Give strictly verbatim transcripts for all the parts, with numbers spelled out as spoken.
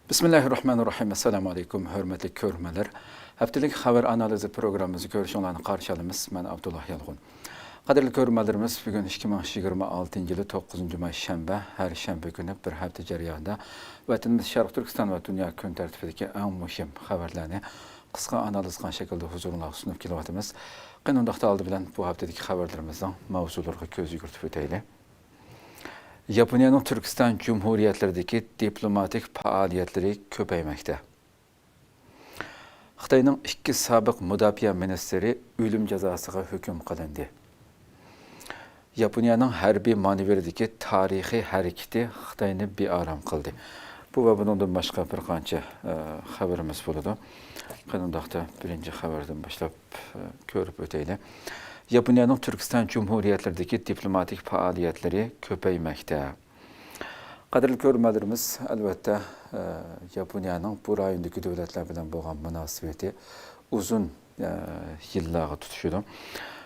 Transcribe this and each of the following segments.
بىسمىللاھىررەھمانىررەھىم. ئەسسالامۇ ئەلەيكۇم، ھۆرمەتلىك كۆرۈرمەنلەر. ھەپتىلىك خەۋەر ئانالىزى پروگراممىمىزنى كۆرۈشۈڭلارنى قارشى ئالىمىز. مەن ئابدۇللا يالغۇن. قەدىرلىك كۆرۈرمەنلىرىمىز، بۈگۈن ئىككى مىڭ يىگىرمە ئالتىنچى يىلى توققۇزىنچى ماي شەنبە، ھەر شەنبە كۈنى بىر ھەپتە جەريانىدا ۋەتىنىمىز شەرقىي تۈركىستان ۋە دۇنيا كۈن تەرتىپىدىكى ئەڭ مۇھىم خەۋەرلەرنى قىسقا ئانالىز قىلغان شەكىلدە ھۇزۇرۇڭلارغا سۇنۇپ كېلىۋاتىمىز. قېنى ئۇنداقتا ئالدى بىلەن بۇ ھەپتىدىكى خەۋەرلىرىمىزنىڭ ماۋزۇلىرىغا كۆز يۈگۈرتۈپ ئۆتەيلى. ياپونىيەنىڭ تۈركىستان جۇمھۇرىيەتلىرىدىكى دىپلوماتىك پائالىيەتلىرى كۆپەيمەكتە. خىتاينىڭ ئىككى سابىق مۇداپىئە مىنىستىرى ئۆلۈم جازاسىغا ھۆكۈم قىلىندى. ياپونىيەنىڭ ھەربىي مانېۋىرىدىكى تارىخىي ھەرىكىتى خىتاينى بىئارام قىلدى. بۇ ۋە بۇنىڭدىن باشقا بىر قانچە، ئە، خەۋىرىمىز بولىدۇ. قېنى ئۇنداقتا بىرىنچى خەۋەردىن باشلاپ، ئە، كۆرۈپ ئۆتەيلى. ياپونىيەنىڭ تۈركىستان جۇمھۇرىيەتلىرىدىكى دىپلوماتىك پائالىيەتلىرى كۆپەيمەكتە. قەدىرلىك كۆرۈرمەنلىرىمىز، ئەلۋەتتە، ئە، ياپونىيەنىڭ بۇ رايوندىكى دۆلەتلەر بىلەن بولغان مۇناسىۋىتى ئۇزۇن، ئە، يىللارغا تۇتىشىدۇ.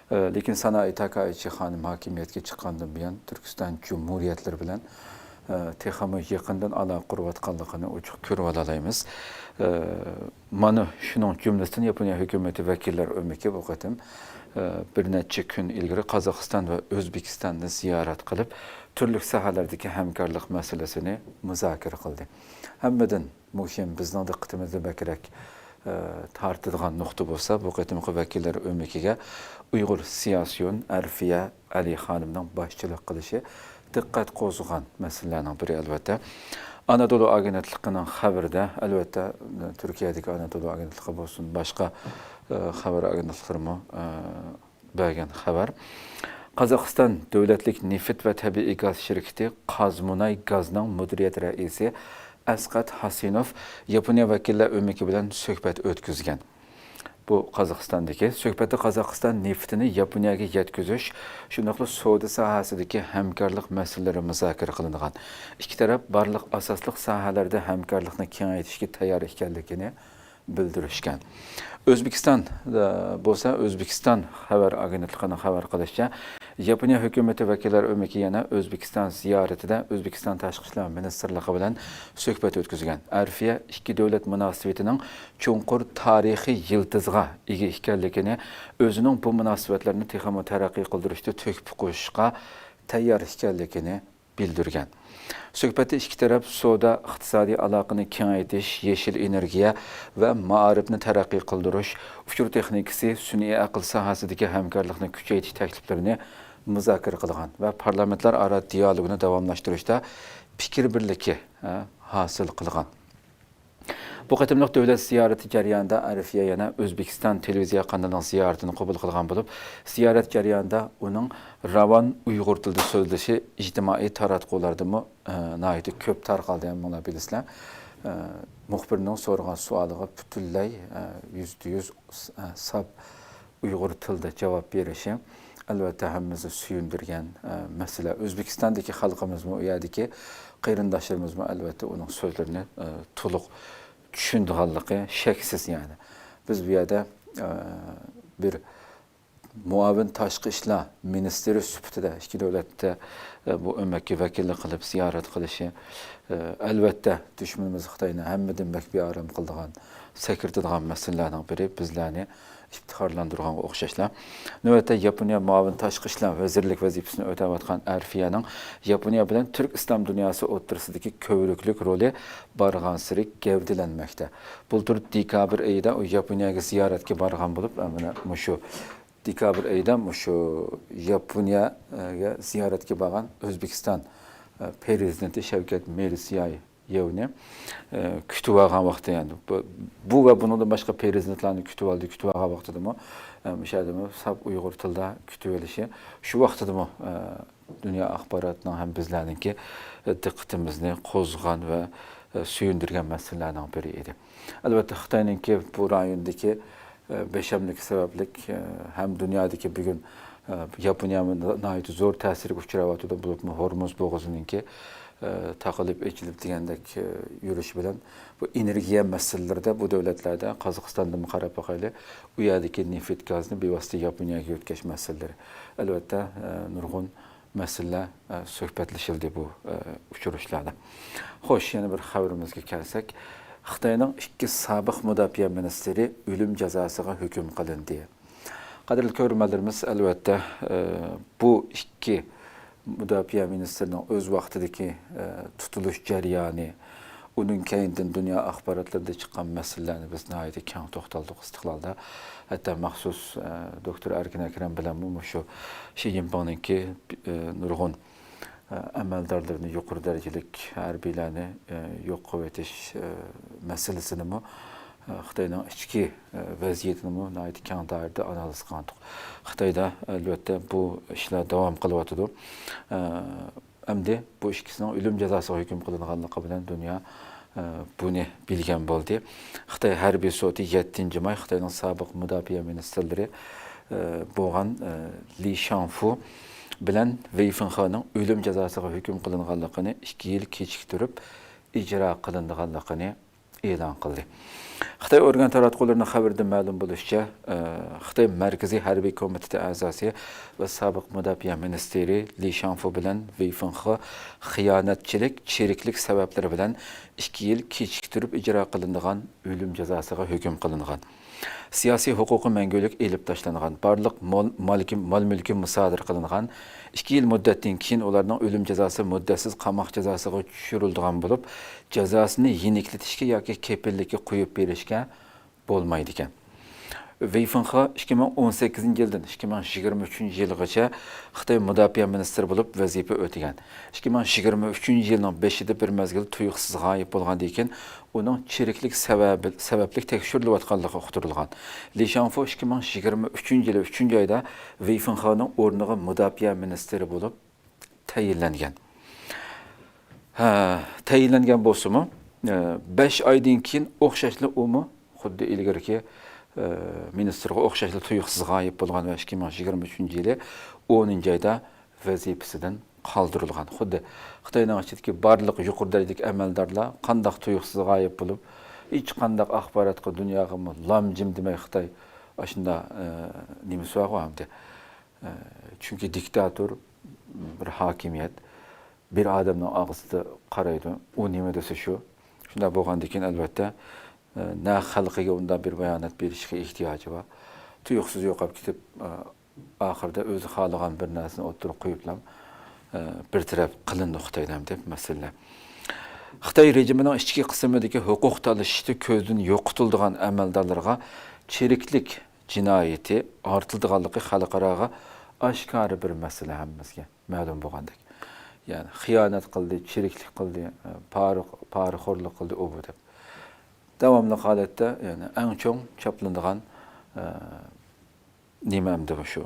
ئە، لېكىن سانائى تاكائىچى خانىم ھاكىمىيەتكە چىققاندىن بۇيان، تۈركىستان جۇمھۇرىيەتلىرى بىلەن، ئە، تېخىمۇ يېقىندىن ئالاقە قۇرۇۋاتقانلىقىنى ئوچۇق كۆرۈۋالالايمىز. ئە، مانا شۇنىڭ جۈملىسىدىن ياپونىيە ھۆكۈمىتى ۋەكىللەر ئۆمىكى بۇ قېتىم، ئە، بىر نەچچە كۈن ئىلگىرى قازاقىستان ۋە ئۆزبېكىستاننى زىيارەت قىلىپ، تۈرلۈك ساھەلەردىكى ھەمكارلىق مەسىلىسىنى مۇزاكىرە قىلدى. ھەممىدىن مۇھىم، بىزنىڭ دىققىتىمىزنى بەكرەك، ئە، تارتىدىغان نۇقتا بولسا، بۇ قېتىمقى ۋەكىللەر ئۆمىكىگە ئۇيغۇر سىياسىيون ئەرفىيە ئەلى خانىمنىڭ باشچىلىق قىلىشى دىققەت قوزغىغان مەسىلىلەرنىڭ بىرى، ئەلۋەتتە. ئانادولۇ ئاگېنتلىقىنىڭ خەۋىرىدە، ئەلۋەتتە، تۈركىيەدىكى ئانادولۇ ئاگېنتلىقى بولسۇن، باشقا، ئە، خەۋەر ئاگېنتلىقلىرىمۇ، ئە، بەرگەن خەۋەر. قازاقىستان دۆلەتلىك نېفىت ۋە تەبىئىي گاز شىركىتى قازمۇناي گازنىڭ مۇدىرىيەت رەئىسى ئەسقەت ھاسىنوف ياپونىيە ۋەكىللەر ئۆمىكى بىلەن سۆھبەت ئۆتكۈزگەن. بۇ قازاقىستاندىكى سۆھبەتتە قازاقىستان نېفىتىنى ياپونىيەگە يەتكۈزۈش، شۇنداقلا سودا ساھەسىدىكى ھەمكارلىق مەسىلىلىرى مۇزاكىرە قىلىنغان. ئىككى تەرەپ بارلىق ئاساسلىق ساھەلەردە ھەمكارلىقنى كېڭەيتىشكە تەييار ئىكەنلىكىنى بىلدۈرۈشكەن. ئۆزبېكىستان، ئە، بولسا، ئۆزبېكىستان خەۋەر ئاگېنتلىقىنىڭ خەۋەر قىلىشىچە، ياپونىيە ھۆكۈمىتى ۋەكىللەر ئۆمىكى يەنە ئۆزبېكىستان زىيارىتىدە ئۆزبېكىستان تاشقى ئىشلار مىنىستىرلىقى بىلەن سۆھبەت ئۆتكۈزگەن. ئەرفىيە ئىككى دۆلەت مۇناسىۋىتىنىڭ چوڭقۇر تارىخىي يىلتىزغا ئىگە ئىكەنلىكىنى، ئۆزىنىڭ بۇ مۇناسىۋەتلەرنى تېخىمۇ تەرەققىي قىلدۇرۇشتا تۆھپە قوشۇشقا تەييار ئىكەنلىكىنى بىلدۈرگەن. سۆھبەتتە ئىككى تەرەپ سودا، ئىقتىسادىي ئالاقىنى كېڭەيتىش، يېشىل ئېنېرگىيە ۋە مائارىپنى تەرەققىي قىلدۇرۇش، ئۇچۇر تېخنىكىسى، سۈنئىي ئەقىل ساھەسىدىكى ھەمكارلىقنى كۈچەيتىش تەكلىپلىرىنى مۇزاكىرە قىلغان ۋە پارلامېنتلار ئارا دىيالوگنى داۋاملاشتۇرۇشتا پىكىر بىرلىكى، ھە، ھاسىل قىلغان. بۇ قېتىملىق دۆلەت زىيارىتى جەريانىدا ئەرفىيە يەنە ئۆزبېكىستان تېلېۋىزىيە قانىلىنىڭ زىيارىتىنى قوبۇل قىلغان بولۇپ، زىيارەت جەريانىدا ئۇنىڭ راۋان ئۇيغۇر تىلىدا سۆزلىشى ئىجتىمائىي تاراتقۇلاردىمۇ، ئە، ناھايىتى كۆپ تارقالدى، ھەممىڭلار بىلىسىلەر. ئە، مۇخبىرنىڭ سورىغان سوئالىغا پۈتۈنلەي، ئە، يۈزدە يۈز، ئە، ساپ ئۇيغۇر تىلىدا جاۋاب بېرىشى، ئەلۋەتتە، ھەممىمىزنى سۆيۈندۈرگەن، ئە، مەسىلە. ئۆزبېكىستاندىكى خەلقىمىزمۇ، ئۇ يەردىكى قېرىنداشلىرىمىزمۇ، ئەلۋەتتە، ئۇنىڭ سۆزلىرىنى، ئە، تولۇق چۈشىنىدىغانلىقى شەكسىز، يەنى. بىز بۇ يەردە، ئە، بىر مۇئاۋىن تاشقى ئىشلار مىنىستىرى سۈپىتىدە ئىككى دۆلەتتە، ئە، بۇ ئۆمەككە ۋەكىللىك قىلىپ زىيارەت قىلىشى، ئە، ئەلۋەتتە، دۈشمىنىمىز خىتاينى ھەممىدىن بەك بىئارام قىلىدىغان، سەكرىتىدىغان مەسىلىلەرنىڭ بىرى، بىزلەرنى ئىپتىخارلاندۇرغانغا ئوخشاشلا. نۆۋەتتە ياپونىيە مۇئاۋىن تاشقى ئىشلار ۋەزىرلىك ۋەزىپىسىنى ئۆتەۋاتقان ئەرفىيەنىڭ ياپونىيە بىلەن تۈرك ئىسلام دۇنياسى ئوتتۇرىسىدىكى كۆۋرۈكلۈك رولى بارغانسېرى گەۋدىلەنمەكتە. بۇلتۇر دېكابىر ئېيىدا ئۇ ياپونىيەگە زىيارەتكە بارغان بولۇپ، مانا مۇشۇ دېكابىر ئېيىدا مۇشۇ ياپونىيەگە زىيارەتكە بارغان ئۆزبېكىستان، ئە، پرېزىدېنتى شەۋكەت مىرزىيايېۋنى، ئە، كۈتۈۋالغان ۋاقتى، يەنى بۇ، بۇ ۋە بۇنىڭدىن باشقا پرېزىدېنتلارنى كۈتۈۋالدى، كۈتۈۋالغان ۋاقتىدىمۇ، ئە، مۇشۇ يەردىمۇ ساپ ئۇيغۇر تىلىدا كۈتۈۋېلىشى، شۇ ۋاقتىدىمۇ، ئە، دۇنيا ئاخباراتىنىڭ ھەم بىزلەرنىڭكى، ئە، دىققىتىمىزنى قوزغىغان ۋە، ئە، سۆيۈندۈرگەن مەسىلىلەرنىڭ بىرى ئىدى. ئەلۋەتتە، خىتاينىڭكى بۇ رايوندىكى، ئە، بەشەملىكى سەۋەبلىك، ئە، ھەم دۇنيادىكى بۈگۈن، ئە، ياپونىيە ناھايىتى زور تەسىرگە ئۇچراۋاتىدۇ، بولۇپمۇ ھورمۇز بوغۇزىنىڭكى، ئە، تاقىلىپ، ئېچىلىپ دېگەندەك، ئە، يۈرۈشى بىلەن بۇ ئېنېرگىيە مەسىلىلىرىدە بۇ دۆلەتلەردە، قازاقىستاندىنمۇ قاراپ باقايلى، ئۇ يەردىكى نېفىت، گازنى بىۋاسىتە ياپونىيەگە يۆتكەش مەسىلىلىرى. ئەلۋەتتە، ئە، نۇرغۇن مەسىلىلەر، ئە، سۆھبەتلىشىلدى بۇ، ئە، ئۇچرىشىشلاردا. خوش، يەنە بىر خەۋىرىمىزگە كەلسەك، خىتاينىڭ ئىككى سابىق مۇداپىئە مىنىستىرى ئۆلۈم جازاسىغا ھۆكۈم قىلىندى. قەدىرلىك كۆرۈرمەنلىرىمىز، ئەلۋەتتە، ئە، بۇ ئىككى مۇداپىئە مىنىستىرىنىڭ ئۆز ۋاقتىدىكى، ئە، تۇتۇلۇش جەريانى، ئۇنىڭ كەينىدىن دۇنيا ئاخباراتلىرىدا چىققان مەسىلىلەرنى بىز ناھايىتى كەڭ توختالدۇق ئىستىقلالدا. ھەتتا مەخسۇس، ئە، دوكتور ئەركىن ئەكرەم بىلەنمۇ مۇشۇ شى جىنپىڭنىڭكى، ئە، نۇرغۇن، ئە، ئەمەلدارلىرىنى، يۇقىرى دەرىجىلىك ھەربىيلەرنى، ئە، يوق قىلىۋېتىش، ئە، مەسىلىسىنىمۇ، ئە، خىتاينىڭ ئىچكى، ئە، ۋەزىيىتىنىمۇ ناھايىتى كەڭ دائىرىدە ئانالىز قىلغانىدۇق. خىتايدا، ئەلۋەتتە، بۇ ئىشلار داۋام قىلىۋاتىدۇ. ئە، ئەمدى بۇ ئىككىسىنىڭ ئۆلۈم جازاسىغا ھۆكۈم قىلىنغانلىقى بىلەن دۇنيا، ئە، بۇنى بىلگەن بولدى. خىتاي ھەربىي سوتى يەتتىنچى ماي خىتاينىڭ سابىق مۇداپىئە مىنىستىرلىرى، ئە، بولغان، ئە، لى شاڭفۇ بىلەن ۋېي فېنخېنىڭ ئۆلۈم جازاسىغا ھۆكۈم قىلىنغانلىقىنى ئىككى يىل كېچىكتۈرۈپ ئىجرا قىلىنىدىغانلىقىنى ئېلان قىلدى. خىتاي ئورگان تاراتقۇلىرىنىڭ خەۋىرىدە مەلۇم بولۇشىچە، ئە، خىتاي مەركىزىي ھەربىي كومىتېتى ئەزاسى ۋە سابىق مۇداپىئە مىنىستىرى لى شاڭفۇ بىلەن ۋېي فېنخې خىيانەتچىلىك، چىرىكلىك سەۋەبلىرى بىلەن ئىككى يىل كېچىكتۈرۈپ ئىجرا قىلىنىدىغان ئۆلۈم جازاسىغا ھۆكۈم قىلىنغان. سىياسىي ھوقۇقى مەڭگۈلۈك ئېلىپ تاشلانغان، بارلىق مال، مالكى، مال-مۈلكى مۇسادىرە قىلىنغان، ئىككى يىل مۇددەتتىن كېيىن ئۇلارنىڭ ئۆلۈم جازاسى مۇددەتسىز قاماق جازاسىغا چۈشۈرۈلىدىغان بولۇپ، جازاسىنى يېنىكلىتىشكە ياكى كېپىللىككە قويۇپ بېرىشكە بولمايدىكەن. ۋېي فېنخې ئىككى مىڭ ئون سەككىزىنچى يىلدىن ئىككى مىڭ يىگىرمە ئۈچىنچى يىلغىچە خىتاي مۇداپىئە مىنىستىرى بولۇپ ۋەزىپە ئۆتىگەن. ئىككى مىڭ يىگىرمە ئۈچىنچى يىلنىڭ بېشىدا بىر مەزگىل تۇيۇقسىز غايىب بولغاندىن كېيىن، ئۇنىڭ چىرىكلىك سەۋەبى، سەۋەبلىك تەكشۈرۈلۈۋاتقانلىقى ئۇقتۇرۇلغان. لى شاڭفۇ ئىككى مىڭ يىگىرمە ئۈچىنچى يىلى ئۈچىنچى ئايدا ۋېي فېنخېنىڭ ئورنىغا مۇداپىئە مىنىستىرى بولۇپ تەيىنلەنگەن. ھە، تەيىنلەنگەن بولسىمۇ، ئە، بەش ئايدىن كېيىن ئوخشاشلا ئۇمۇ خۇددى ئىلگىرىكى، ئە، مىنىستىرغا ئوخشاشلا تۇيۇقسىز غايىب بولغان ۋە ئىككى مىڭ يىگىرمە ئۈچىنچى يىلى ئونىنچى ئايدا ۋەزىپىسىدىن قالدۇرۇلغان. خۇددى خىتاينىڭ ئىچىدىكى بارلىق يۇقىرى دەرىجىلىك ئەمەلدارلار قانداق تۇيۇقسىز غايىب بولۇپ، ھېچقانداق ئاخباراتقا، دۇنياغىمۇ لام-جىم دېمەي خىتاي ئاشۇنداق، ئە، نېمىسى بارغۇ ئەمدى. ئە، چۈنكى دىكتاتور بىر ھاكىمىيەت، بىر ئادەمنىڭ ئاغزىدا قارايدۇ، ئۇ نېمە دېسە شۇ. شۇنداق بولغاندىن كېيىن، ئەلۋەتتە، ئە، نە خەلقىگە ئۇنداق بىر بايانات بېرىشكە ئېھتىياجى بار. تۇيۇقسىز يوقاپ كېتىپ، ئە، ئاخىرىدا ئۆزى خالىغان بىر نەرسىنى ئوتتۇرىغا قويۇپلا، ئە، بىر تەرەپ قىلىندى خىتاينىڭ دەپ مەسىلىلەر. خىتاي رېجىمىنىڭ ئىچكى قىسمىدىكى ھوقۇق تالىشىشتا كۆزدىن يوقىتىلىدىغان ئەمەلدارلارغا چىرىكلىك جىنايىتى ئارتىلىدىغانلىقى خەلقئاراغا ئاشكارا بىر مەسىلە، ھەممىمىزگە مەلۇم بولغاندەك. يەنى خىيانەت قىلدى، چىرىكلىك قىلدى، پارە-، پارىخورلۇق قىلدى، ئۇ بۇ دەپ. داۋاملىق ھالەتتە، يەنى ئەڭ چوڭ چاپلىنىدىغان، ئە، نېمە ئەمدى شۇ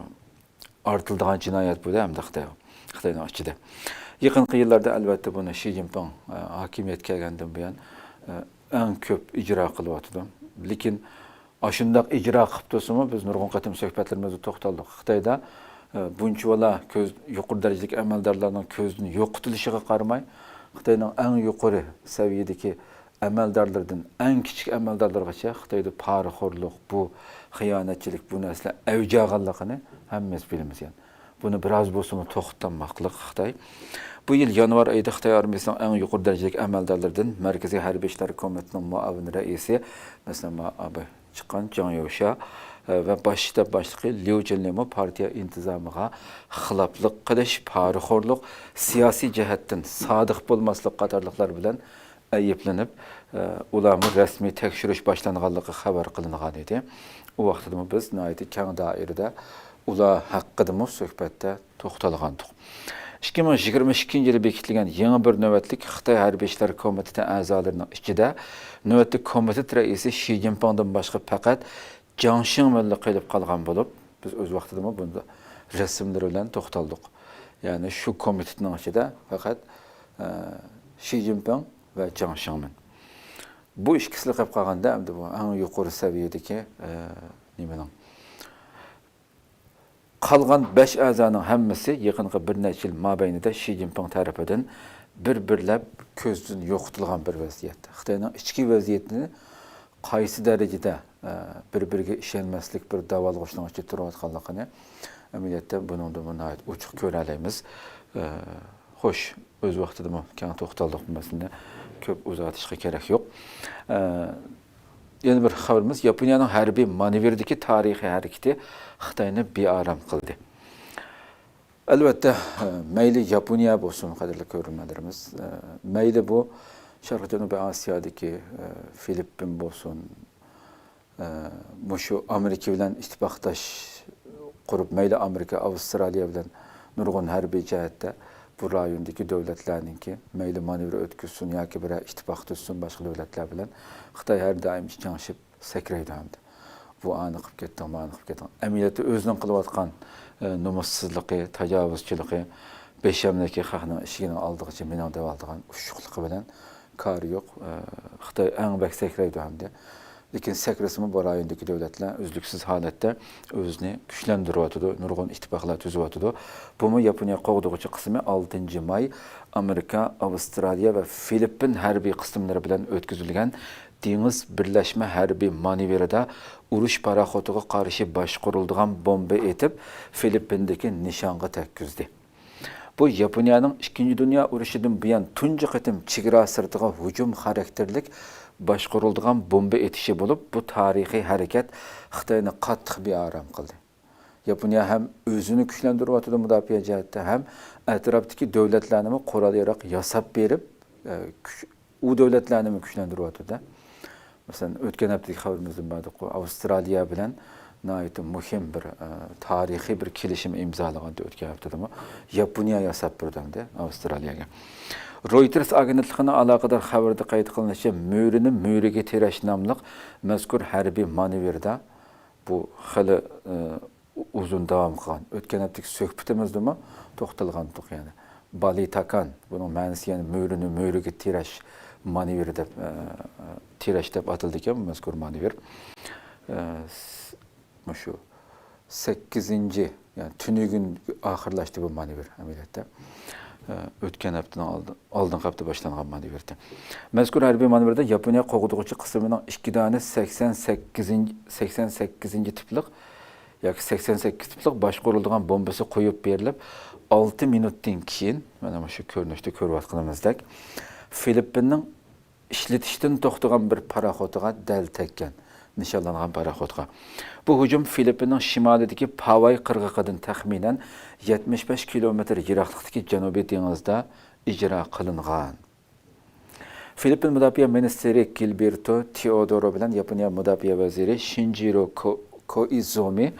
ئارتىلىدىغان جىنايەت بۇ-دە ئەمدى خىتاي، خىتاينىڭ ئىچىدە. يېقىنقى يىللاردا ئەلۋەتتە بۇنى شى جىنپىڭ، ئە، ھاكىمىيەتكە كەلگەندىن بۇيان، ئە، ئەڭ كۆپ ئىجرا قىلىۋاتىدۇ. لېكىن ئاشۇنداق ئىجرا قىلىپ تۇرسىمۇ، بىز نۇرغۇن قېتىم سۆھبەتلىرىمىزدە توختالدۇق. خىتايدا، ئە، بۇنچىۋالا كۆز، يۇقىرى دەرىجىلىك ئەمەلدارلارنىڭ كۆزدىن يوقىتىلىشىغا قارىماي، خىتاينىڭ ئەڭ يۇقىرى سەۋىيەدىكى ئەمەلدارلىرىدىن ئەڭ كىچىك ئەمەلدارلىرىغىچە خىتايدا پارىخورلۇق، بۇ خىيانەتچىلىك، بۇ نەرسىلەر ئەۋج ئالغانلىقىنى ھەممىمىز بىلىمىز. يەنى بۇنى بىراز بولسىمۇ توختاتماقلىق خىتاي. بۇ يىل يانۋار ئايىدا خىتاي ئارمىيىسىنىڭ ئەڭ يۇقىرى دەرىجىلىك ئەمەلدارلىرىدىن مەركىزىي ھەربىي ئىشلار كومىتېتىنىڭ مۇئاۋىن رەئىسى، مەسىلەن، مۇئاۋىن چىققان جاڭ يوشيا، ئە، ۋە باش شتاب باشلىقى ليۇ جىنلىمۇ پارتىيە ئىنتىزامىغا خىلاپلىق قىلىش، پارىخورلۇق، سىياسىي جەھەتتىن سادىق بولماسلىق قاتارلىقلار بىلەن ئەيىبلىنىپ، ئە، ئۇلارمۇ رەسمىي تەكشۈرۈش باشلانغانلىقى خەۋەر قىلىنغان ئىدى. ئۇ ۋاقتىدىمۇ بىز ناھايىتى كەڭ دائىرىدە ئۇلار ھەققىدىمۇ سۆھبەتتە توختالغانىدۇق. ئىككى مىڭ يىگىرمە ئىككىنچى يىلى بېكىتىلگەن يېڭى بىر نۆۋەتلىك خىتاي ھەربىي ئىشلار كومىتېتى ئەزالىرىنىڭ ئىچىدە نۆۋەتتە كومىتېت رەئىسى شى جىنپىڭدىن باشقا پەقەت جاڭ شىڭمېنلا قېلىپ قالغان بولۇپ، بىز ئۆز ۋاقتىدىمۇ بۇندا رەسىملىرى بىلەن توختالدۇق. يەنى شۇ كومىتېتنىڭ ئىچىدە پەقەت، ئە، شى جىنپىڭ ۋە جاڭ شىڭمېن. بۇ ئىككىسىلا قېلىپ قالغاندا، ئەمدى بۇ ئەڭ يۇقىرى سەۋىيەدىكى، ئە، نېمىنىڭ، قالغان بەش ئەزانىڭ ھەممىسى يېقىنقى بىر نەچچە يىل مابەينىدە شى جىنپىڭ تەرىپىدىن بىر-بىرلەپ كۆزدىن يوقىتىلغان بىر ۋەزىيەتتە. خىتاينىڭ ئىچكى ۋەزىيىتىنى قايسى دەرىجىدە، ئە، بىر-بىرىگە ئىشەنمەسلىك بىر داۋالغۇشنىڭ ئىچىدە تۇرۇۋاتقانلىقىنى ئەمەلىيەتتە بۇنىڭدىنمۇ ناھايىتى ئوچۇق كۆرەلەيمىز. ئە، خوش، ئۆز ۋاقتىدىمۇ كەڭ توختالدۇق، بۇ مەسىلىنى كۆپ ئۇزارتىشقا كېرەك يوق. ئە، يەنە بىر خەۋىرىمىز، ياپونىيەنىڭ ھەربىي مانېۋىردىكى تارىخىي ھەرىكىتى خىتاينى بىئارام قىلدى. ئەلۋەتتە، ئە، مەيلى ياپونىيە بولسۇن، قەدىرلىك كۆرۈرمەنلىرىمىز، ئە، مەيلى بۇ شەرقىي جەنۇبىي ئاسىيادىكى، ئە، فىلىپپىن بولسۇن، ئە، مۇشۇ ئامېرىكا بىلەن ئىتتىپاقداش قۇرۇپ، مەيلى ئامېرىكا، ئاۋسترالىيە بىلەن نۇرغۇن ھەربىي جەھەتتە بۇ رايوندىكى دۆلەتلەرنىڭكى مەيلى مانېۋىر ئۆتكۈزسۇن ياكى بىرەر ئىتتىپاق تۈزسۇن باشقا دۆلەتلەر بىلەن، خىتاي ھەر دائىم چىڭشىپ سەكرەيدۇ ھەمدە. بۇ ئانى قىلىپ كەتتىڭ، مانى قىلىپ كەتتىڭ. ئەمەلىيەتتە ئۆزىنىڭ قىلىۋاتقان، ئە، نومۇسسىزلىقى، تاجاۋۇزچىلىقى بىشەمدىكى خەقنىڭ ئىشىكىنىڭ ئالدىغىچە مېنىڭ دەۋالىدىغان ئۇششۇقلۇقى بىلەن كارى يوق. ئە، خىتاي ئەڭ بەك سەكرەيدۇ ھەمدە. لېكىن سەكرىسىمۇ بۇ رايوندىكى دۆلەتلەر ئۈزلۈكسىز ھالەتتە ئۆزىنى كۈچلەندۈرۈۋاتىدۇ، نۇرغۇن ئىتتىپاقلار تۈزۈۋاتىدۇ. بۇمۇ ياپونىيە قوغدىغۇچى قىسمى ئالتىنچى ماي ئامېرىكا، ئاۋسترالىيە ۋە فىلىپپىن ھەربىي قىسىملىرى بىلەن ئۆتكۈزۈلگەن دېڭىز بىرلەشمە ھەربىي مانېۋىرىدا ئۇرۇش پاراخوتىغا قارشى باشقۇرۇلىدىغان بومبا ئېتىپ، فىلىپپىندىكى نىشانغا تەگكۈزدى. بۇ ياپونىيەنىڭ ئىككىنچى دۇنيا ئۇرۇشىدىن بۇيان تۇنجى قېتىم چېگرا سىرتىغا ھۇجۇم خاراكتېرلىك باشقۇرۇلىدىغان بومبا ئېتىشى بولۇپ، بۇ تارىخىي ھەرىكەت خىتاينى قاتتىق بىئارام قىلدى. ياپونىيە ھەم ئۆزىنى كۈچلەندۈرۈۋاتىدۇ مۇداپىئە جەھەتتە، ھەم ئەتراپتىكى دۆلەتلەرنىمۇ قورال-ياراغ ياساپ بېرىپ، ئە، كۈچ، ئۇ دۆلەتلەرنىمۇ كۈچلەندۈرۈۋاتىدۇ. مەسىلەن، ئۆتكەن ھەپتىدىكى خەۋىرىمىزدىن باردۇققۇ، ئاۋسترالىيە بىلەن ناھايىتى مۇھىم بىر، ئە، تارىخىي بىر كېلىشىم ئىمزالىغانتى ئۆتكەن ھەپتىدىمۇ. ياپونىيە ياساپ بېرىدۇ ئەمدى ئاۋسترالىيەگە. رويتېرس ئاگېنتلىقىنىڭ ئالاقىدار خەۋىرىدە قەيت قىلىنىشىچە، مۈرىنى مۈرىگە تىرەش ناملىق مەزكۇر ھەربىي مانېۋىردا، بۇ خېلى، ئە، ئۇزۇن داۋام قىلغان. ئۆتكەن ھەپتىكى سۆھبىتىمىزدىمۇ توختالغانتۇق، يەنى بالىتاكان، بۇنىڭ مەنىسى يەنى مۆرىنى مۆرىگە تىرەش مانېۋىرى دەپ، ئە، تىرەش دەپ ئاتىلىدىكەن بۇ مەزكۇر مانېۋىر. ئە، س-، مۇشۇ سەككىزىنچى، يەنى تۈنۈگۈن ئاخىرلاشتى بۇ مانېۋىر ئەمەلىيەتتە. ئە، ئۆتكەن ھەپتىنىڭ ئالدىن، ئالدىنقى ھەپتە باشلانغان مانېۋىر ئىدى. مەزكۇر ھەربىي مانېۋىردا ياپونىيە قوغدىغۇچى قىسمىنىڭ ئىككى دانە سەكسەن سەككىزىنچى، سەكسەن سەككىزىنچى تىپلىق ياكى سەكسەن سەككىز تىپلىق باشقۇرۇلىدىغان بومبىسى قويۇپ بېرىلىپ، ئالتە مىنۇتتىن كېيىن، مانا مۇشۇ كۆرۈنۈشتە كۆرۈۋاتقىنىمىزدەك، فىلىپپىننىڭ ئىشلىتىشتىن توختىغان بىر پاراخوتىغا دەل تەگكەن، نىشانلانغان پاراخوتقا. بۇ ھۇجۇم فىلىپپىننىڭ شىمالىدىكى پاۋاي قىرغىقىدىن تەخمىنەن يەتمىش بەش كىلومېتىر يىراقلىقتىكى جەنۇبىي دېڭىزدا ئىجرا قىلىنغان. فىلىپپىن مۇداپىئە مىنىستىرى گىلبېرتو تېئودورو بىلەن ياپونىيە مۇداپىئە ۋەزىرى شىنجىرو كو-، كوئىزۇمى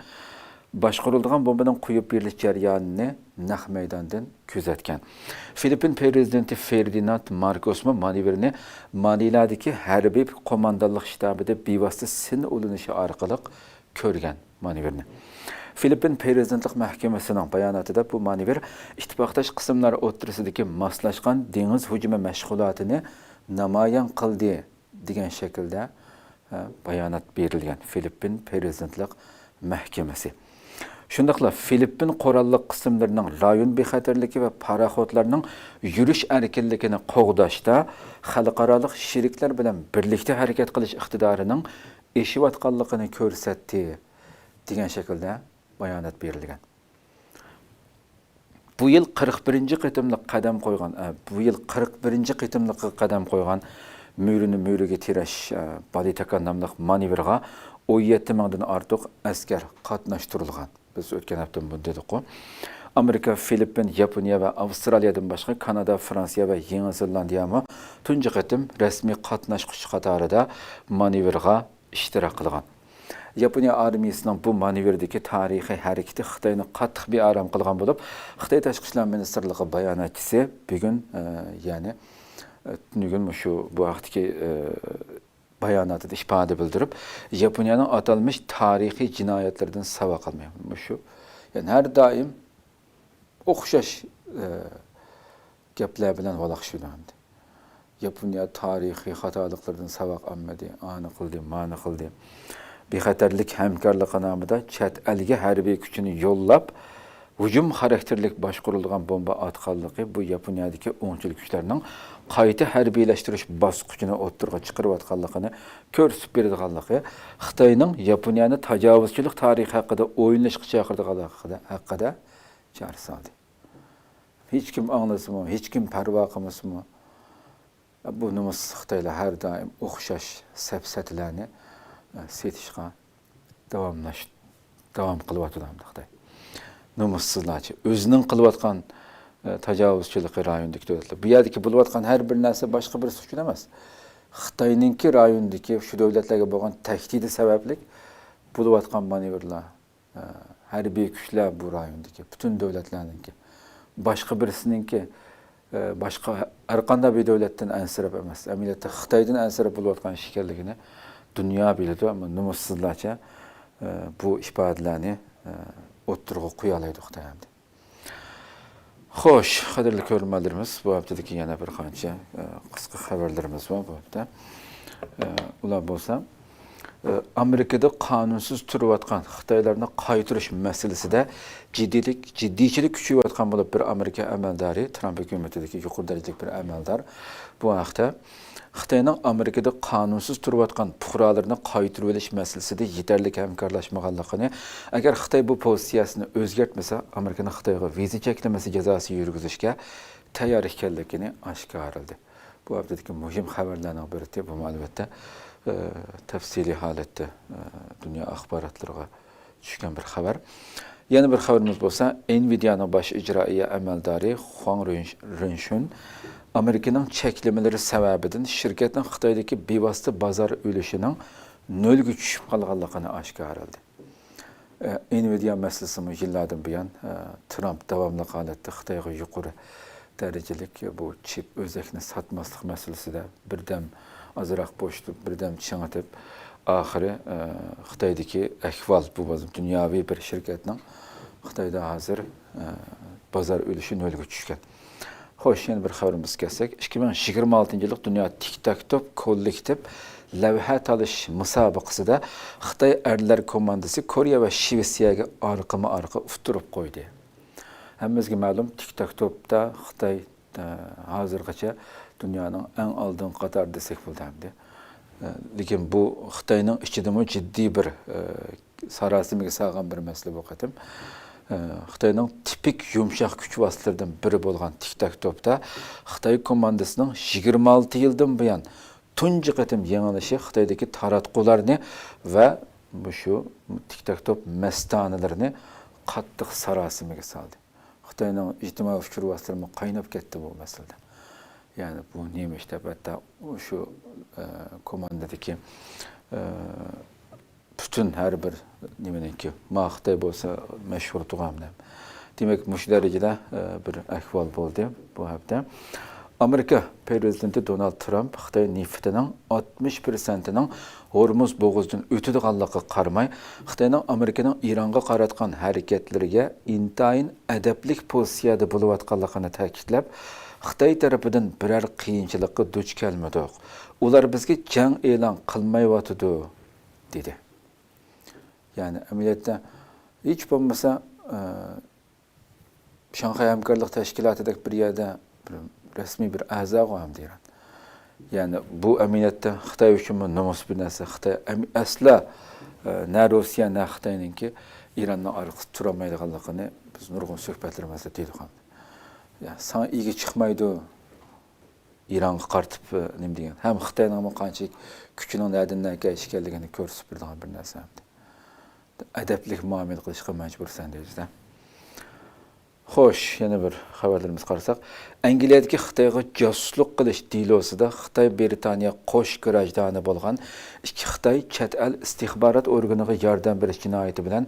باشقۇرۇلىدىغان بومبىنىڭ قويۇپ بېرىلىش جەريانىنى نەق مەيداندىن كۆزەتكەن. فىلىپپىن پىرېزىدېنتى فېردىناند ماركوسمۇ مانېۋىرنى مانىلادىكى ھەربىي قوماندانلىق شتابىدا بىۋاسىتە سىن ئۇلىنىشى ئارقىلىق كۆرگەن مانېۋىرنى. فىلىپپىن پىرېزىدېنتلىق مەھكىمىسىنىڭ باياناتىدا بۇ مانېۋىر ئىتتىپاقداش قىسىملار ئوتتۇرىسىدىكى ماسلاشقان دېڭىز ھۇجۇمى مەشغۇلاتىنى نامايان قىلدى، دېگەن شەكىلدە، ئە، بايانات بېرىلگەن فىلىپپىن پىرېزىدېنتلىق مەھكىمىسى. شۇنداقلا فىلىپپىن قوراللىق قىسىملىرىنىڭ رايون بىخەتەرلىكى ۋە پاراخوتلارنىڭ يۈرۈش ئەركىنلىكىنى قوغداشتا خەلقئارالىق شېرىكلەر بىلەن بىرلىكتە ھەرىكەت قىلىش ئىقتىدارىنىڭ ئېشىۋاتقانلىقىنى كۆرسەتتى، دېگەن شەكىلدە بايانات بېرىلگەن. بۇ يىل قىرىق بىرىنچى قېتىملىق قەدەم قويغان، ئە، بۇ يىل قىرىق بىرىنچى قېتىملىققا قەدەم قويغان مۈرىنى مۈرىگە تىرەش، ئە، بالىتاكا ناملىق مانېۋىرغا ئون يەتتە مىڭدىن ئارتۇق ئەسكەر قاتناشتۇرۇلغان. بىز ئۆتكەن ھەپتە بۇنى دېدۇققۇ. ئامېرىكا، فىلىپپىن، ياپونىيە ۋە ئاۋسترالىيەدىن باشقا كانادا، فرانسىيە ۋە يېڭى زېلاندىيەمۇ تۇنجى قېتىم رەسمىي قاتناشقۇچى قاتارىدا مانېۋىرغا ئىشتىراك قىلغان. ياپونىيە ئارمىيىسىنىڭ بۇ مانېۋىردىكى تارىخىي ھەرىكىتى خىتاينى قاتتىق بىئارام قىلغان بولۇپ، خىتاي تاشقى ئىشلار مىنىستىرلىقى باياناتچىسى بۈگۈن، ئە، يەنى، ئە، تۈنۈگۈن مۇشۇ بۇ ھەقتىكى، ئە، باياناتىدا ئىپادە بىلدۈرۈپ، ياپونىيەنىڭ ئاتالمىش تارىخىي جىنايەتلىرىدىن ساۋاق ئالماي، مۇشۇ، يەنى ھەر دائىم ئوخشاش، ئە، گەپلەر بىلەن ۋالاقلىشىدۇ ئەمدى. ياپونىيە تارىخىي خاتالىقلىرىدىن ساۋاق ئالمىدى، ئانى قىلدى، مانى قىلدى. بىخەتەرلىك ھەمكارلىقى نامىدا چەت ئەلگە ھەربىي كۈچىنى يوللاپ، ھۇجۇم خاراكتېرلىك باشقۇرۇلىدىغان بومبا ئاتقانلىقى بۇ ياپونىيەدىكى ئوڭچىل كۈچلەرنىڭ قايتا ھەربىيلەشتۈرۈش باسقۇچىنى ئوتتۇرىغا چىقىرىۋاتقانلىقىنى كۆرسىتىپ بېرىدىغانلىقى، خىتاينىڭ ياپونىيەنى تاجاۋۇزچىلىق تارىخى ھەققىدە ئويلىنىشقا چاقىرىدىغانلىقى ھەققىدە چاقىرىق سالدى. ھېچكىم ئاڭلىسىمۇ، ھېچكىم پەرۋا قىلمىسىمۇ، بۇ نومۇسسىز خىتايلار ھەر دائىم ئوخشاش سەپسەتىلەرنى، ئە، سېتىشقا داۋاملاش-، داۋام قىلىۋاتىدۇ ئەمدى خىتاي. نومۇسسىزلارچە ئۆزىنىڭ قىلىۋاتقان، ئە، تاجاۋۇزچىلىقى رايوندىكى دۆلەتلەر. بۇ يەردىكى بولۇۋاتقان ھەر بىر نەرسە باشقا بىرسى ئۈچۈن ئەمەس. خىتاينىڭكى رايوندىكى شۇ دۆلەتلەرگە بولغان تەھدىتى سەۋەبلىك بولۇۋاتقان مانېۋىرلار، ھەربىي كۈچلەر بۇ رايوندىكى پۈتۈن دۆلەتلەرنىڭكى، باشقا بىرسىنىڭكى، باشقا ھەر قانداق بىر دۆلەتتىن ئەنسىرەپ ئەمەس، ئەمەلىيەتتە خىتايدىن ئەنسىرەپ بولۇۋاتقان ئىش ئىكەنلىكىنى دۇنيا بىلىدۇ، ئەمما نومۇسسىزلارچە بۇ ئىپادىلەرنى ئوتتۇرىغا قويالايدۇ خىتاي ئەمدى. خوش، قەدىرلىك كۆرۈرمەنلىرىمىز، بۇ ھەپتىدىكى يەنە بىر قانچە، ئە، قىسقا خەۋەرلىرىمىز بار بۇ ھەپتە. ئە، ئۇلار بولسا، ئە، ئامېرىكىدا قانۇنسىز تۇرۇۋاتقان خىتايلارنى قايتۇرۇش مەسىلىسىدە جىددىيلىك، جىددىيچىلىك كۈچىيىۋاتقان بولۇپ، بىر ئامېرىكا ئەمەلدارى، ترامپ ھۆكۈمىتىدىكى يۇقىرى دەرىجىلىك بىر ئەمەلدار بۇ ھەقتە خىتاينىڭ ئامېرىكىدا قانۇنسىز تۇرۇۋاتقان پۇقرالىرىنى قايتۇرۇۋېلىش مەسىلىسىدە يېتەرلىك ھەمكارلاشمىغانلىقىنى، ئەگەر خىتاي بۇ پوزىتسىيەسىنى ئۆزگەرتمىسە، ئامېرىكىنىڭ خىتايغا ۋىزا چەكلىمىسى جازاسى يۈرگۈزۈشكە تەييار ئىكەنلىكىنى ئاشكارىلىدى. بۇ ھەپتىدىكى مۇھىم خەۋەرلەرنىڭ بىرى، بۇمۇ ئەلۋەتتە، ئە، تەپسىلىي ھالەتتە، ئە، دۇنيا ئاخباراتلىرىغا چۈشكەن بىر خەۋەر. يەنە بىر خەۋىرىمىز بولسا، ئېنۋىدىيانىڭ باش ئىجرائىيە ئەمەلدارى خۇاڭ رېنش-، رېنشۈن ئامېرىكىنىڭ چەكلىمىلىرى سەۋەبىدىن شىركەتنىڭ خىتايدىكى بىۋاسىتە بازار ئۈلۈشىنىڭ نۆلگە چۈشۈپ قالغانلىقىنى ئاشكارىلىدى. ئە، ئېنۋىدىيا مەسىلىسىمۇ يىللاردىن بۇيان، ئە، ترامپ داۋاملىق ھالەتتە خىتايغا يۇقىرى دەرىجىلىك بۇ چىپ ئۆزەكنى ساتماسلىق مەسىلىسىدە بىردەم ئازراق بوشىتىپ، بىردەم چىڭىتىپ، ئاخىرى، ئە، خىتايدىكى ئەھۋال، بۇ دۇنياۋى بىر شىركەتنىڭ خىتايدا ھازىر، ئە، بازار ئۈلۈشى نۆلگە چۈشكەن. خوش، يەنە بىر خەۋىرىمىزگە كەلسەك، ئىككى مىڭ يىگىرمە ئالتىنچى يىللىق دۇنيا تىك تاك توپ كوللېكتىپ لەۋھە تالىشىش مۇسابىقىسىدە خىتاي ئەرلەر كوماندىسى كورېيە ۋە شىۋېتسىيەگە ئارقىمۇ ئارقا ئۇتتۇرۇپ قويدى. ھەممىمىزگە مەلۇم، تىك تاك توپتا خىتاي، ئە، ھازىرغىچە دۇنيانىڭ ئەڭ ئالدىنقى قاتارى دېسەك بولىدۇ ئەمدى. ئە، لېكىن بۇ خىتاينىڭ ئىچىدىمۇ جىددىي بىر، ئە، ساراسىمىگە سالغان بىر مەسىلە بۇ قېتىم. ئە، خىتاينىڭ تىپىك يۇمشاق كۈچ ۋاسىتىلىرىدىن بىرى بولغان تىك تاك توپتا خىتاي كوماندىسىنىڭ يىگىرمە ئالتە يىلدىن بۇيان تۇنجى قېتىم يېڭىلىشى خىتايدىكى تاراتقۇلارنى ۋە مۇشۇ تىك تاك توپ مەستانىلىرىنى قاتتىق ساراسىمىگە سالدى. خىتاينىڭ ئىجتىمائىي ئۇچۇر ۋاسىتىلىرىمۇ قايناپ كەتتى بۇ مەسىلىدە. يەنى بۇ نېمە ئىش دەپ، ھەتتا شۇ، ئە، كوماندىدىكى، ئە، پۈتۈن ھەر بىر نېمىنىڭكى، ما خىتاي بولسا مەشھۇر تۇغام دەپ. دېمەك، مۇشۇ دەرىجىدە، ئە، بىر ئەھۋال بولدى بۇ ھەپتە. ئامېرىكا پىرېزىدېنتى دونالد ترامپ خىتاي نېفىتىنىڭ ئاتمىش پىرسەنتىنىڭ ھورمۇز بوغۇزىدىن ئۆتىدىغانلىقىغا قارىماي، خىتاينىڭ ئامېرىكىنىڭ ئىرانغا قاراتقان ھەرىكەتلىرىگە ئىنتايىن ئەدەپلىك پوزىتسىيەدە بولۇۋاتقانلىقىنى تەكىتلەپ، خىتاي تەرىپىدىن بىرەر قىيىنچىلىققا دۇچ كەلمىدۇق. ئۇلار بىزگە جەڭ ئېلان قىلمايۋاتىدۇ، دېدى. يەنى ئەمەلىيەتتە ھېچ بولمىسا، ئە، شاڭخەي ھەمكارلىق تەشكىلاتىدەك بىر يەردە بىر رەسمىي بىر ئەزاغۇ ئەمدى ئىران. يەنى بۇ ئەمەلىيەتتە خىتاي ئۈچۈنمۇ نومۇس بىر نەرسە. خىتاي ئەم-، ئەسلا، ئە، نە روسىيە، نە خىتاينىڭكى ئىراننىڭ ئارقىسىدا تۇرالمايدىغانلىقىنى بىز نۇرغۇن سۆھبەتلىرىمىزدە دېدۇق ئەمدى. يا، ساڭا ئىگە چىقمايدۇ، ئىرانغا قارىتىپ، ئە، نېمە دېگەن. ھەم خىتاينىڭمۇ قانچىلىك كۈچىنىڭ نەدىن نەگە ئىكەنلىكىنى كۆرسىتىپ بېرىدىغان بىر نەرسە ئەمدى. ئەدەپلىك مۇئامىلە قىلىشقا مەجبۇرسەن دەيسىز-دە. خوش، يەنە بىر خەۋەرلىرىمىزگە قارىساق، ئەنگلىيەدىكى خىتايغا جاسۇسلۇق قىلىش دېلوسىدا خىتاي بىرىتانىيە قوش گىراژدانى بولغان ئىككى خىتاي چەت ئەل ئىستىخبارات ئورگىنىغا ياردەم بېرىش جىنايىتى بىلەن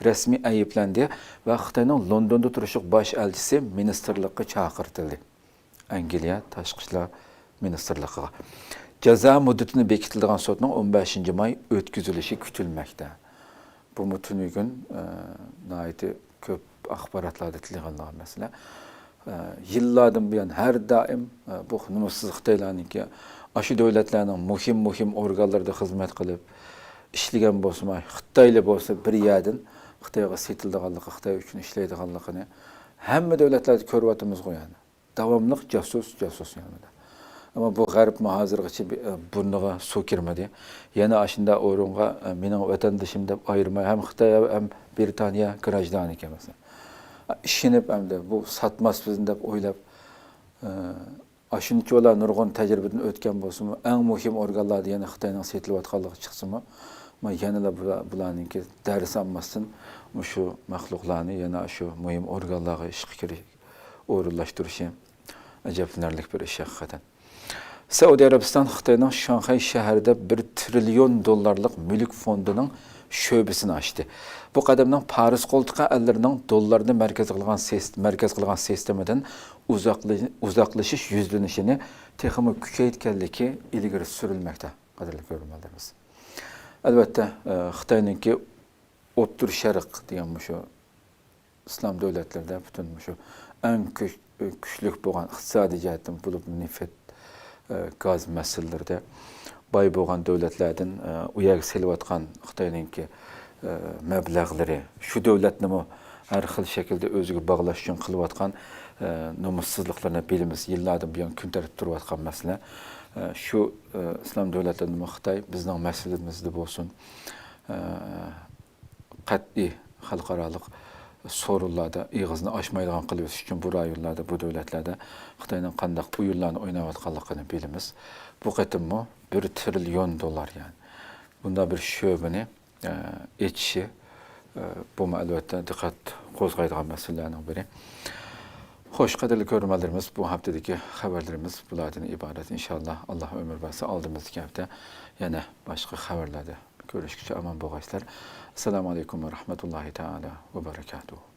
رەسمىي ئەيىبلەندى ۋە خىتاينىڭ لوندوندا تۇرۇشلۇق باش ئەلچىسى مىنىستىرلىققا چاقىرتىلدى. ئەنگلىيە تاشقى ئىشلار مىنىستىرلىقىغا. جازا مۇددىتىنى بېكىتىلىدىغان سوتنىڭ ئون بەشىنچى ماي ئۆتكۈزۈلۈشى كۈتۈلمەكتە. بۇمۇ تۈنۈگۈن، ئە، ناھايىتى كۆپ ئاخباراتلاردا تىلغا ئېلىنغان مەسىلە. ئە، يىللاردىن بۇيان ھەر دائىم، ئە، بۇ نومۇسسىز خىتايلارنىڭكى ئاشۇ دۆلەتلەرنىڭ مۇھىم، مۇھىم ئورگانلىرىدا خىزمەت قىلىپ ئىشلىگەن بولسىمۇ، خىتايلار بولسا بىر يەردىن خىتايغا سېتىلىدىغانلىقى، خىتاي ئۈچۈن ئىشلەيدىغانلىقىنى ھەممە دۆلەتلەردە كۆرۈۋاتىمىزغۇ يەنى. داۋاملىق جاسۇس، جاسۇس يەنى. ئەمما بۇ غەرب ھازىرغىچە بى-، بۇرنىغا سۇ كىرمىدى. يەنە ئاشۇنداق ئورۇنغا، مېنىڭ ۋەتەندىشىم دەپ ئايرىماي، ھەم خىتاي، ھەم بىرىتانىيە گراژدانى ئىكەن مەسىلەن. ئىشىنىپ ئەمدى بۇ ساتماسمىزمۇ دەپ ئويلاپ، ئاشۇنچىۋالا نۇرغۇن تەجرىبىدىن ئۆتكەن بولسىمۇ، ئەڭ مۇھىم ئورگانلار دېگەن خىتاينىڭ سېتىلىۋاتقانلىقى چىقسىمۇ، ما يەنىلا بۇلا-، بۇلارنىڭكى دەرس ئالماستىن، مۇشۇ مەخلۇقلارنى يەنە شۇ مۇھىم ئورگانلارغا ئىشقا كىرىش، ئورۇنلاشتۇرۇشى ئەجەبلىنەرلىك بىر ئىش ھەقىقەتەن. سەئۇدى ئەرەبىستان خىتاينىڭ شاڭخەي شەھىرىدە بىر تىرىليون دوللارلىق مۈلۈك فوندىنىڭ شۆبىسىنى ئاچتى. بۇ قەدەمنىڭ پارس قولتۇقى ئەللىرىنىڭ دوللارنى مەركەز قىلغان سىس-، مەركەز قىلغان سىستېمىدىن ئۇزاقلى-، ئۇزاقلىشىش يۈزلىنىشىنى تېخىمۇ كۈچەيتكەنلىكى ئىلگىرى سۈرۈلمەكتە، قەدىرلىك كۆرۈرمەنلىرىمىز. ئەلۋەتتە، ئە، خىتاينىڭكى ئوتتۇرا شەرق دېگەن مۇشۇ ئىسلام دۆلەتلىرىدە پۈتۈن مۇشۇ ئەڭ كۈچ-، كۈچلۈك بولغان ئىقتىسادىي جەھەتتىن بولۇپ نېفىت، ئە، گاز مەسىلىلىرىدە باي بولغان دۆلەتلەردىن، ئە، ئۇ يەرگە سېلىۋاتقان خىتاينىڭكى، ئە، مەبلەغلىرى، شۇ دۆلەتنىمۇ ھەر خىل شەكىلدە ئۆزىگە باغلاش ئۈچۈن قىلىۋاتقان، ئە، نومۇسسىزلىقلىرىنى بىلىمىز، يىللاردىن بۇيان كۈن تەرتىپ تۇرۇۋاتقان مەسىلە. ئە، شۇ، ئە، ئىسلام دۆلەتلىرىنىمۇ خىتاي بىزنىڭ مەسىلىمىزدە بولسۇن، ئە، قەتئىي خەلقئارالىق سورۇنلاردا ئېغىزىنى ئاچمايدىغان قىلىۋېتىش ئۈچۈن بۇ رايونلاردا، بۇ دۆلەتلەردە خىتاينىڭ قانداق ئويۇنلارنى ئويناۋاتقانلىقىنى بىلىمىز. بۇ قېتىممۇ بىر تىرىليون دوللار، يەنى بۇنداق بىر شۆبىنى، ئە، ئېچىشى، ئە، بۇمۇ ئەلۋەتتە دىققەت قوزغايدىغان مەسىلىلەرنىڭ بىرى. خوش، قەدىرلىك كۆرۈرمەنلىرىمىز، بۇ ھەپتىدىكى خەۋەرلىرىمىز بۇلاردىن ئىبارەت. ئىنشاللا، ئاللا ئۆمۈر بەرسە، ئالدىمىزدىكى ھەپتە يەنە باشقا خەۋەرلەردە كۆرۈشكىچە ئامان بولغايسىلەر. ئەسسالامۇ ئەلەيكۇم ۋە رەھمەتۇللاھى تائالا ۋە بەرەكاتۇھۇ.